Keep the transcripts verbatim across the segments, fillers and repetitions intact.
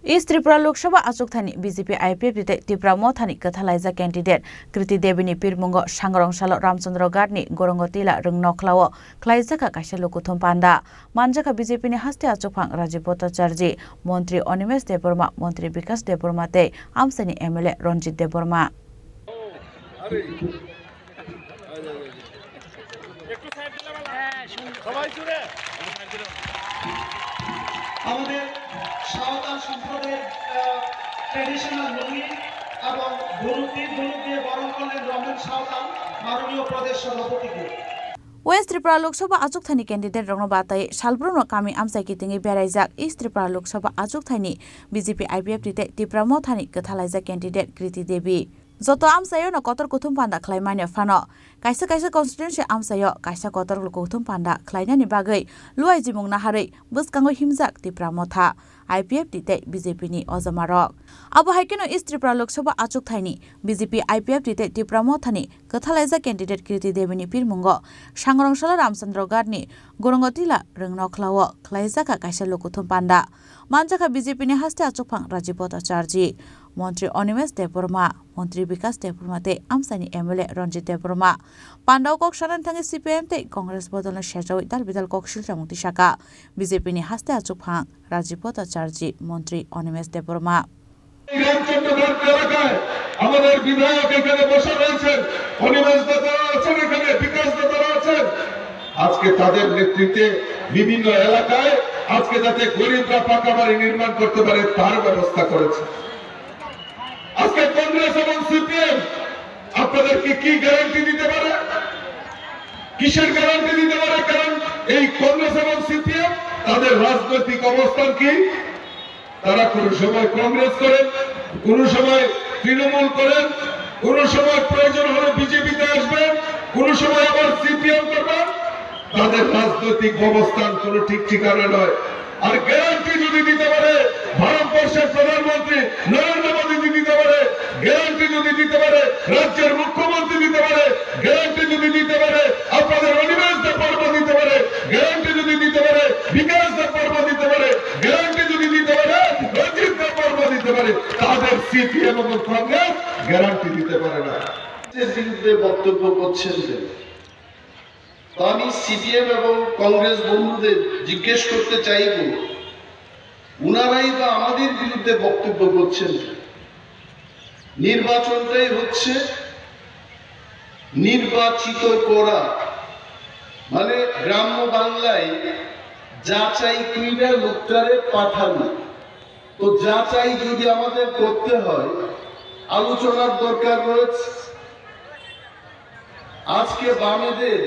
East Tripura Lok Sabha achukthani B J P I P F T tei Tipra Mothani kwthalaijak candidate Kriti Debini pirmungo Sangrong salo Ramchandra Ghatni Gorongo Tila Rwngnokhlao khlaijak kha kaisa lukuthum panda. Manjakha B J P ni haste achukphang Rajiv Bhattacharjee, Montri Animesh Debbarma, Montri Bikash Debbarma tei amchaini M L A Ranjit Debbarma. আমাদের সাঁওতাল সম্প্রদায়ের, আহ, traditional লুঙ্গি এবং হলুদ দিয়ে, হলুদ দিয়ে বরণ করলেন রমেন সাঁওতাল, মাননীয় প্রদেশ সভাপতিকে। West Tripura Lok Sabha achukthani candidate rokno batai salbrumno kami amchai kitingwi beraijak East Tripura Lok Sabha achukthaini B J P I P F T tei Tipra Mothani kwthalaijak candidate Kriti Devi. Joto amchaiono kotor kuthum panda khlaimani phano, kaisa kaisa constituency amchaio kaisa kotor kuthum panda khlainani bagwi luaijimung naharwi bwskango himjak Tipra Motha, I P F T tei B J P ni ojamarok. Abo hai kheno East Tripura Lok Sabha achukthaini B J P, I P F T tei Tipra Mothani kwthalaijak candidate Kriti Debini pirmungo Sangrong salo Ramchandra Ghatni Gorongo Tila Rwngnokhlao khlaijak kha kaisa lukuthum panda. Manjakha B J P ni haste achukphang Rajiv Bhattacharjee, Montri Animesh Debbarma, Montri Bikash Debbarma tei amchaini M L A Ranjit Debbarma. Pandao kok sanani thangwi C P I M tei Congress bodolno serjawi dal bidal kok silchamung tisaka B J P ni haste achukphang Rajiv Bhattacharjee, Montri Animesh Debbarma. এই রামচন্দ্রঘাট এলাকায় আমাদের বিধায়ক এখানে বসে রয়েছেন, অনিমেষ দাদা আছেন এখানে, বিকাশ দাদা আছেন। আজকে তাদের নেতৃত্বে বিভিন্ন এলাকায় আজকে যাতে গরিবরা পাকা বাড়ি নির্মাণ করতে পারে, তার ব্যবস্থা করেছে। আজকে কংগ্রেস এবং সিপিএম আপনাদেরকে কি গ্যারান্টি দিতে পারে? কিসের গ্যারান্টি দিতে পারে? কারণ এই কংগ্রেস এবং সিপিএম, তাদের রাজনৈতিক অবস্থান কি? তারা কোনো সময় কংগ্রেস করেন, কোনো সময় তৃণমূল করেন, কোনো সময় প্রয়োজন হলে বিজেপিতে আসবেন, কোনো সময় আবার সিপিএম করবেন। তাদের রাজনৈতিক অবস্থান কোনো ঠিক ঠিকানা নয়। আর গ্যারান্টি যদি দিতে পারে ভারতবর্ষের প্রধানমন্ত্রী নরেন্দ্র মোদী, যদি দিতে পারে, গ্যারান্টি যদি দিতে পারে রাজ্যের মুখ্যমন্ত্রী, দিতে পারে গ্যারান্টি, যদি দিতে পারে আপনাদের অনিমেষ দেববর্মা, দিতে পারে গ্যারান্টি, যদি দিতে পারে বিকাশ দেববর্মা, দিতে পারে গ্যারান্টি, যদি দিতে পারে রঞ্জিত দেববর্মা, দিতে পারে, তাদের সিপিএম এবং কংগ্রেস গ্যারান্টি দিতে পারে না। এর বিরুদ্ধে বক্তব্য করছেন কেন? তো আমি সিপিএম এবং কংগ্রেস বন্ধুদের জিজ্ঞেস করতে চাইব, উনারাই বা আমাদের বিরুদ্ধে বক্তব্য করছেন। নির্বাচনটাই হচ্ছে নির্বাচিত করা, মানে গ্রাম্য বাংলায় যাচাই কইরা লোকটারে পাঠানো। তো যাচাই যদি আমাদের করতে হয়, আলোচনার দরকার রয়েছে। আজকে বামেদের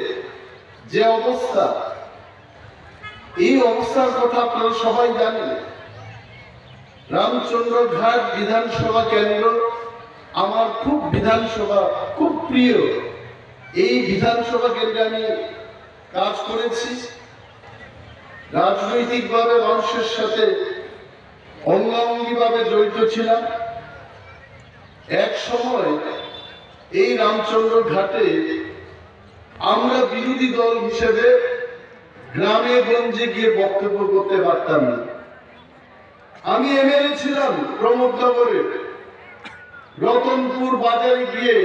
যে অবস্থা, এই অবস্থার কথা আপনারা সবাই জানেন। রামচন্দ্র ঘাট বিধানসভা কেন্দ্র আমার খুব বিধানসভা খুব প্রিয়। এই বিধানসভা কেন্দ্রে আমি কাজ করেছি, রাজনৈতিকভাবে মানুষের সাথে অঙ্গাঙ্গিভাবে জড়িত ছিলাম। এক সময় এই রামচন্দ্র ঘাটে আমরা বিরোধী দল হিসেবে গ্রামে গঞ্জে গিয়ে বক্তব্য করতে পারতাম না। আমি এমএলএ ছিলাম প্রমোদনগরে, রতনপুর বাজারে গিয়ে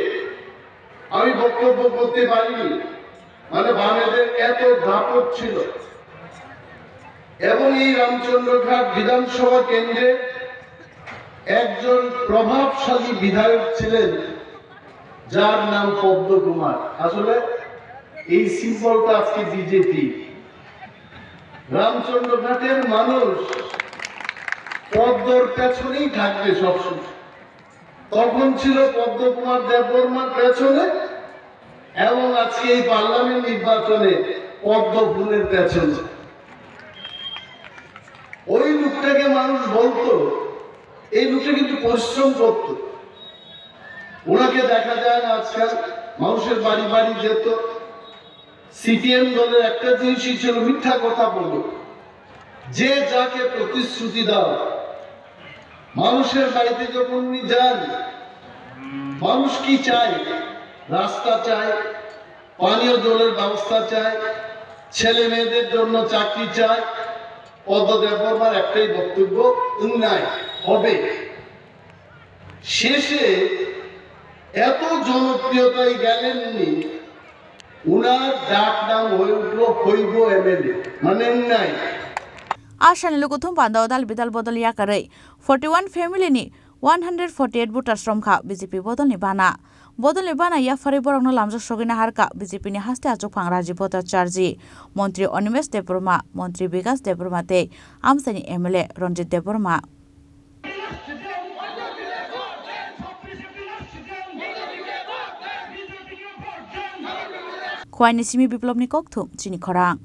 আমি বক্তব্য করতে পারিনি, মানে বামেদের এত দাপট ছিল। এবং এই রামচন্দ্রঘাট বিধানসভা কেন্দ্রে একজন প্রভাবশালী বিধায়ক ছিলেন, যার নাম পদ্ম কুমার। আসলে এই সিম্বলটা আজকে বিজেপি। রামচন্দ্রঘাটের মানুষ পদ্মর পেছনেই থাকবে সবসময়। তখন ছিল পদ্ম কুমার দেববর্মার পেছনে, এবং আজকে এই পার্লামেন্ট নির্বাচনে পদ্ম ফুলের পেছনে। ওই লোকটাকে মানুষ বলতো, এই লোকটা কিন্তু পরিশ্রম করত। ওনাকে দেখা যায় না আজকাল, মানুষের বাড়ি বাড়ি যেত। সিপিএম দলের একটা জিনিসই ছিল, মিথ্যা কথা বলো, যে যাকে প্রতিশ্রুতি দাও। মানুষের বাড়িতে যখন উনি যান, মানুষ কি চায়? রাস্তা চায়, পানীয় জলের ব্যবস্থা চায়, ছেলে মেয়েদের জন্য চাকরি চায়। পদ্ম দেববর্মার একটাই বক্তব্য, উন্নয়ন। হবে। শেষে এত জনপ্রিয়তায় গেলেননি, ওনার ডাক নাম হয়ে উঠল হইব এমএলএ, মানে নাই। Asani lukuthum panda dal bidal bodol yakarwi forty one family ni one hundred forty eight voters romkha B J P bodolni bana. Bodolni bana yapharwi borokno lamjak sogwina harkha B J P ni haste achukphang Rajiv Bhattacharjee, Montri Animesh Debbarma, Montri Bikash Debbarma tei amchaini M L A Ranjit Debbarma. Khwaini simi Biplobni kokthum chini khorang.